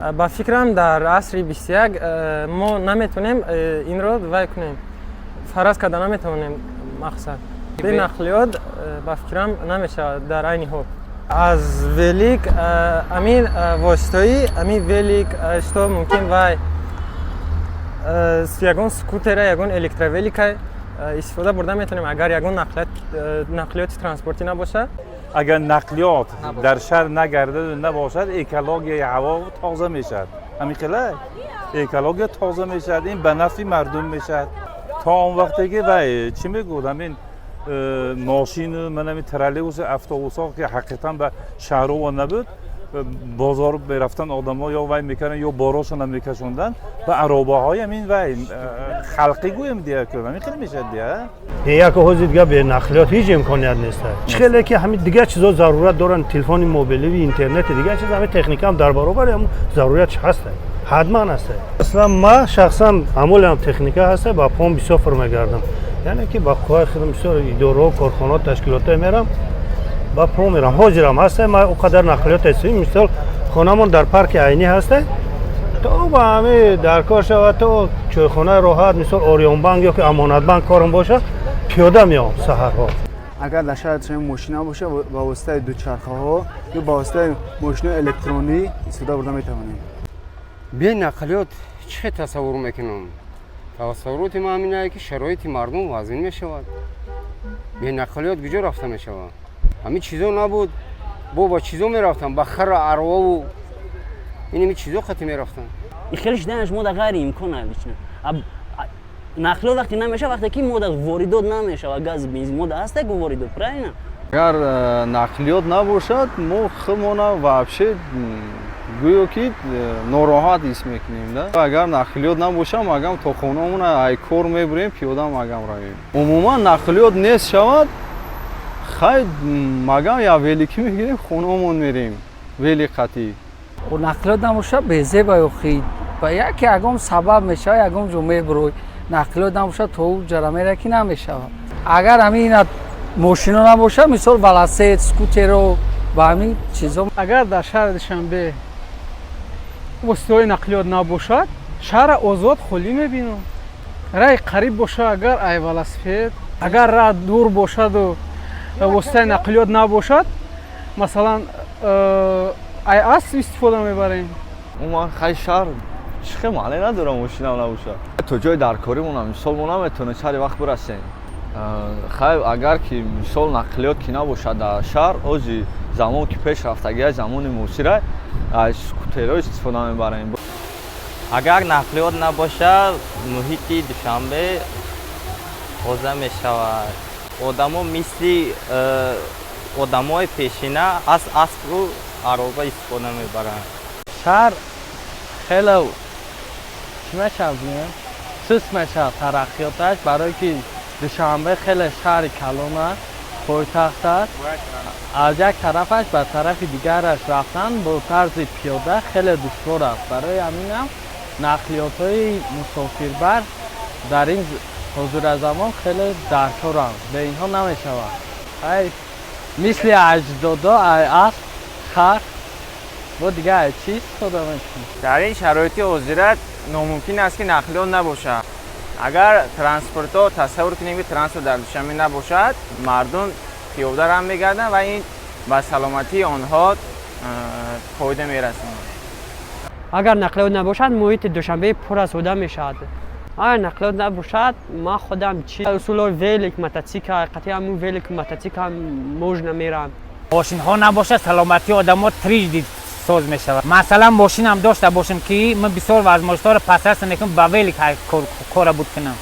Ба фикрам, дар асри 21 мо наметавонем инро вай кунем, фараз карда наметавонем. Мақсад, бе нақлиёт, ба фикрам, намешавад. Дар айни ҳол аз велик, амин воситаи ами велик, что мумкин вай ягон скутера, ягон электровелика истифода бурда метавонем, агар ягон нақлиёти транспортӣ набошад. Агар нақлиёт дар шаҳр нагардаду набошад, экологияи ҳаво тоза мешавад. Ҳамин хела экология тоза мешавад, ин ба нафъи мардум мешавад. То он вақте ки вай чӣ мегӯд, ҳамин мошину манами троллейбусу автобусҳо, ки ҳақиқатан ба шаҳрҳо набуд, бозор мерафтан одамҳо ё вай мекарданд, ё борошона мекашонданд ба аробаҳои ҳамин вай халқӣ гӯем дия, ҳамин хел мешавад дия. Як ҳозир дига бе нақлиёт ҳеҷ имконият нест. Чӣ хеле ки ҳамин дигар чизо зарурат доранд, телефони мобиливи, интернети, дигар чиз, ҳамин техника ҳам дар баробари ҳамн зарурияти ҳаста, ҳатман ҳаста. Аслан ма шахсан амолиам техника ҳаста, ба пом бисёр фур мегардам, яъне ки ба қувваи худам бисёр идораҳо, корхонаҳо, ташкилотҳое мерам, ба по мерам. Ҳозирам ҳаста, ма о қадар нақлиёт ҳастем. Мисол, хонамон дар парки Айнӣ ҳаста, то ба ҳами дар кор шавад, то чойхонаи Роҳат, мисол, Ориёнбанк ё ки Амонатбанк корам бошад, пиёда меом саҳарҳо. Агар дар шаҳри Душанбе мошин набошад, ба воситаи дучархаҳо ё ба воситаи мошинои электронӣ истифода бурда метавонем. Бе нақлиёт чӣ хел тасаввур мекунам? Тасаввуроти ман ҳамин ки шароити мардум вазнин мешавад. Бе нақлиёт куҷо рафта мешавад? Ҳамин чизо набуд, бо чизо мерафтам, ба хара, арвову инами чизо қати мерафтам. Хеле шиданаш мода ғайриимкон лично. Нақлиёт вақте намешава, вақте ки мода воридот намешава, газ, бензин мода ҳаста ку воридот, правильно? Агар нақлиёт набошад, мо худмона вообще гӯё ки нороҳат ҳис мекунем да. Агар нақлиёт набошад, магам то хонаамона ай кор мебурем, пиёда магам равем. Умуман нақлиёт нест шавад, хай, магам я велики мегирем, хонаамон мерем велик қатӣ. Нақлиёт набошад, безеба охи, ба яке ягон сабаб мешавад, ягон ҷо мебурой, нақлиёт набошад, то ӯ ҷара мера ки намешавад. Агар ҳамин мошино набошад, мисол, велосипед, скутеро, ба ҳамин чизо. Агар дар шаҳри Душанбе воситаҳои нақлиёт набошад, шаҳра озод, холӣ мебинам. Раи қариб бошад, агар ай велосипед, агар раҳ дур бошаду воситаи нақлиёт набошад, масалан, ай асп истифода мебарем. Умуман, хай, шаҳр чӣ хел маъне надорам, мошинам набошад. То ҷои даркоримона, мисол, мо наметавонем сари вақт бирасем. Хай, агар ки, мисол, нақлиёт ки набошад дар шаҳр, ози замон ки пеш рафтагия, замони муосира, аз скутерҳо истифода мебарем. Агар нақлиёт набошад, муҳити Душанбе тоза мешавад. Одамо мисли одамои пешина аз аспу ароба истифода мебаранд. Шаҳр хеле чӣ мешавад, гӯем, суст мешавад тараққиёташ, барое ки Душанбе хеле шаҳри калон аст, пойтахт аст. Аз як тарафаш ба тарафи дигараш рафтан бо тарзи пиёда хеле душвор аст. Барои ҳаминам нақлиётҳои мусофирбар дар ин ҳозиразамон хеле даркоранд, бе инҳо намешавад. Ай мисли аҷдодо ай асп, хар, бо дигар ай чӣ истифода мекунем. Дар ин шароити ҳозира номумкин аст, ки нақлиёт набошад. Агар транспортҳо, тасаввур кунем, ки транспорт дар Душанбе набошад, мардум пиёда раҳ мегарданд ва ин ба саломатии онҳо фоида мерасонад. Агар нақлиёт набошад, муҳити Душанбе пур аз одам мешавад. Агар нақлиёт набошад, ман худам чи усулҳои велик, мотоцикл, қатъи ҳамун велик, мотоцикл можно мерам. Мошинҳо набошад, саломатии одамо трижды соз мешавад. Масалан, мошинам дошта бошем, ки ман бисёр возможностҳоро пасраста мекунам, ба велик кора буд кунам.